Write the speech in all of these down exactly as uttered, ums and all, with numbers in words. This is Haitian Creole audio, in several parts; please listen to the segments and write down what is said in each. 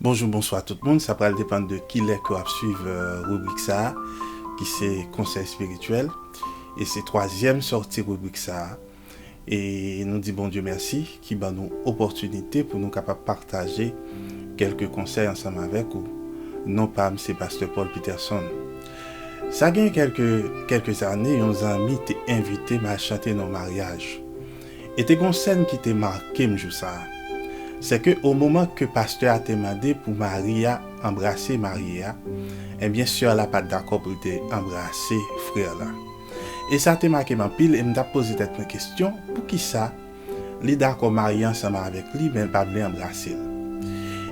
Bonjou, bonswa tout moun. Sa pral depann de kilè ke w ap swiv, euh, ribrik sa a, ki se konsèy espirityèl. E se twazyèm sòti ribrik sa a. E nou di Bondye mèsi ki ban nou opòtinite pou nou kapab pataje kèlke konsèy ansanm avèk ou. Non pa m se Pastè Paul Peterson. Sa gen kèlke, kèlke zane, yon zanmi te envite m al chante nan yon maryaj. E te gon sèn ki te make m jou sa a. Se ke o moman ke pastè a te mande pou mari a anbrase marye a, ebyen, sè la pa t dakò pou l te anbrase frè la. E sa te make m anpil e m t ap poze tèt mwen kesyon, poukisa li dakò marye ansanm avèk li, men l pa vle anbrase l?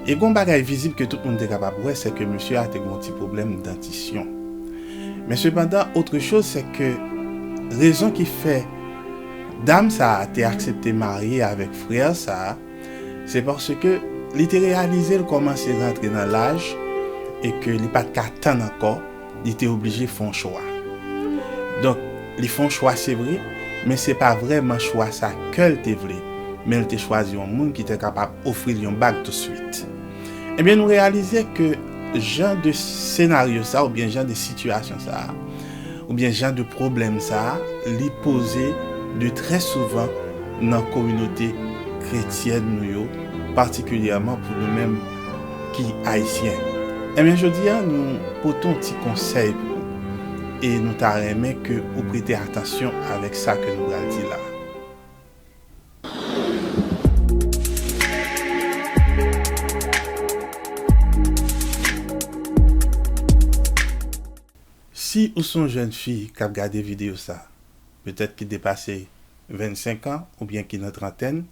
E gon bagay vizib ke tout moun te kapab wè, se ke mesye a te gon ti pwoblèm dantisyon. Men sepandan, otre choz, se ke rezon ki fè dam sa a te aksepte marye avèk frè sa a, se paske li te reyalize l kòmanse rantre nan laj e ke li pa t ka tann ankò, li te oblije fè yon chwa. Donk, li fè yon chwa, se vre, men se pa vrèman chwa sa kè l te vle, men l te chwazi yon moun ki te kapab ofri l yon bag tousuit. Ebyen, nou reyalize ke jan de senaryo sa, oubyen jan de sitiyasyon sa, oubyen jan de pwoblèm sa, li poze de trè souvan nan kominote kretyèn nou yo, patikilyèman pou nou menm ki ayisyen. Ebyen, jodi a, nou pote yon ti konsèy pou ou. E nou ta renmen ke ou prete atansyon avèk sa ke nou pral di la. Si ou se yon jèn fi k ap gade videyo sa, petèt ki depase vennsenk an oubyen ki nan trantèn,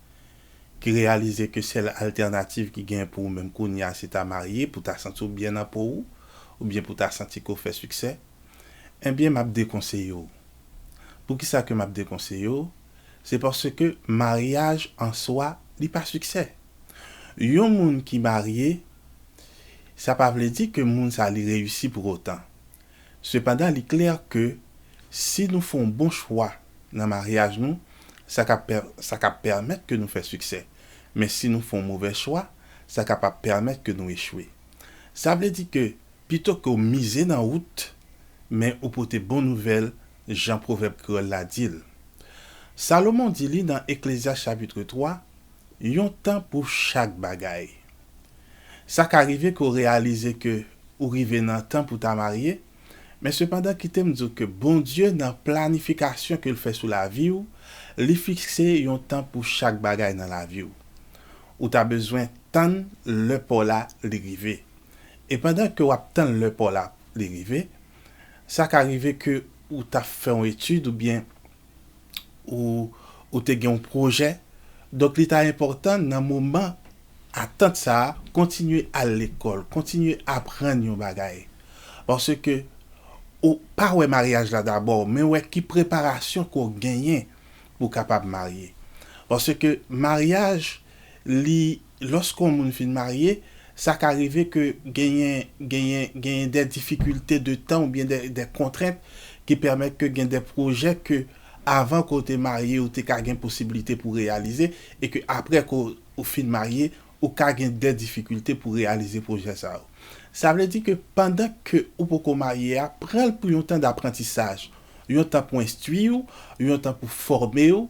ki reyalize ke sèl altènativ ki genyen pou ou menm kounye a se ta marye pou ta santi w byen nan po ou, oubyen pou ta santi ke w fè siksè, ebyen, m ap dekonseye w. Poukisa ke m ap dekonseye w? Se paske maryaj an swa, li pa siksè. Yon moun ki marye, sa pa vle di ke moun sa li reyisi pou otan. Sepandan, li klè ke si nou fè yon bon chwa nan maryaj nou, sa ka pè-, sa ka pèmèt ke nou fè siksè. Men si nou fè yon movè chwa, sa kapab pèmèt ke nou echwe. Sa vle di ke pito ke w mize nan wout, men ou pote bon nouvèl, jan pwovèb kreyòl la di l. Salomon di li nan Eklezyas chapit twa, yon tan pou chak bagay. Sa ka rive ke w reyalize ke ou rive nan tan pou ta marye, men sepandan, kite m di w ke Bondye, nan planifikasyon ke l fè sou lavi w, li fikse yon tan pou chak bagay nan lavi w. Ou ta bezwen tann lè pa w la li rive. E pandan ke w ap tann lè pa w la li rive, sa ka rive ke ou t ap fè yon etid oubyen ou, ou te gen yon pwojè. Donk, li ta enpòtan nan moman atant sa a, kontinye al lekòl, kontinye aprann yon bagay. Paske ou pa wè maryaj la dabò, men wè ki preparasyon ke w genyen pou w kapab marye. Paske maryaj, li, lòske yon moun fin marye, sa ka rive ke genyen, genyen, genyen de difikilte de tan oubyen de, de kontrent ki pèmèt ke gen de pwojè ke avan ke w te marye, ou te ka gen posiblite pou reyalize, e ke apre ke w, ou fin marye, ou ka gen de difikilte pou reyalize pwojè sa yo. Sa vle di ke pandan ke ou poko marye a, pran l pou yon tan daprantisaj, yon tan pou enstwi w, yon tan pou fòme w,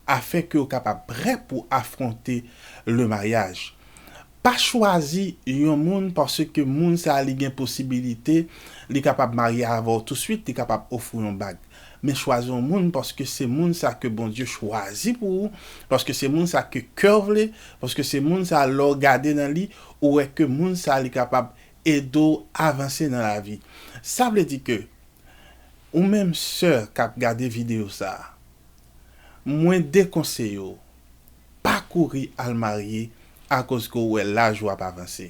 afin ke w kapab prè pou afwonte le maryaj. Pa chwazi yon moun paske moun sa a li gen posibilite, li kapab marye avè w tousuit, li kapab ofri w yon bag. Men chwazi yon moun paske se moun sa ke Bondye chwazi pou ou, paske se moun sa ke kè w vle, paske se moun sa lè w gade nan li, ou wè ke moun sa li kapab ede w avanse nan lavi. Sa vle di ke ou menm sè k ap gade videyo sa a, mwen dekonseye w, pa kouri al marye akoz ke w wè laj ou ap avanse.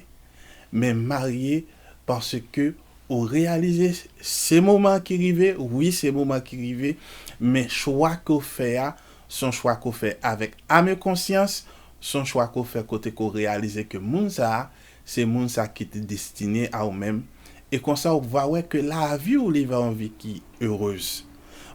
Men marye paske ou reyalize se moman ki rive, wi, se moman ki rive, men chwa ke w fè a, se yon chwa ke w fè avèk ame konsyans, se yon chwa ke w fè kote ke w reyalize ke moun sa a, se moun sa ki te destine a ou menm, e konsa w va wè ke lavi w li va yon vi ki erez.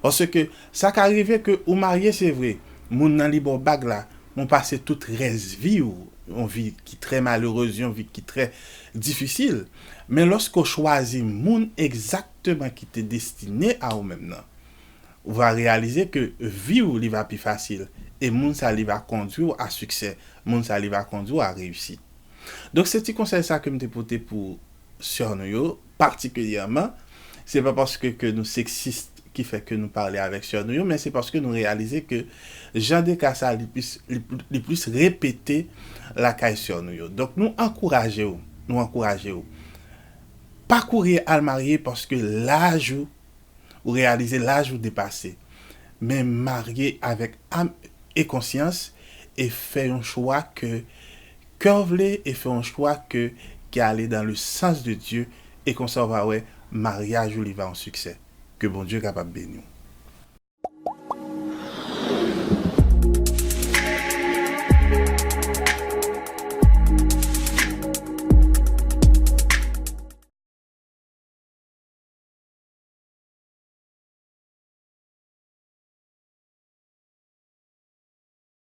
Paske sa ka rive ke ou marye, se vre, moun nan li ba w bag la, men w pase tout rès vi w yon vi ki trè malerèz, yon vi ki trè difisil. Men lòske w chwazi moun egzakteman ki te destine a ou menm nan, ou va reyalize ke vi w li va pi fasil, e moun sa li va kondwi w a siksè, moun sa li va kondwi w a reyisit. Donk se ti konsèy sa ke m te pote pou sè nou yo, patikilyèman. Se pa paske ke nou seksis ki fè ke nou pale avèk sè nou yo, men se paske nou reyalize ke jan de ka sa li plis, li, li plis repete lakay sè nou yo. Donk nou ankouraje w, nou ankouraje w. Pa kouri al marye paske laj ou, ou reyalize laj ou depase. Men marye avèk am e konsyans e fè yon chwa ke kè w vle e fè yon chwa ke ki ale dans le sens de Dieu, e konsa w va wè maryaj ou li va yon siksè. Ke Bondye kapab beni w.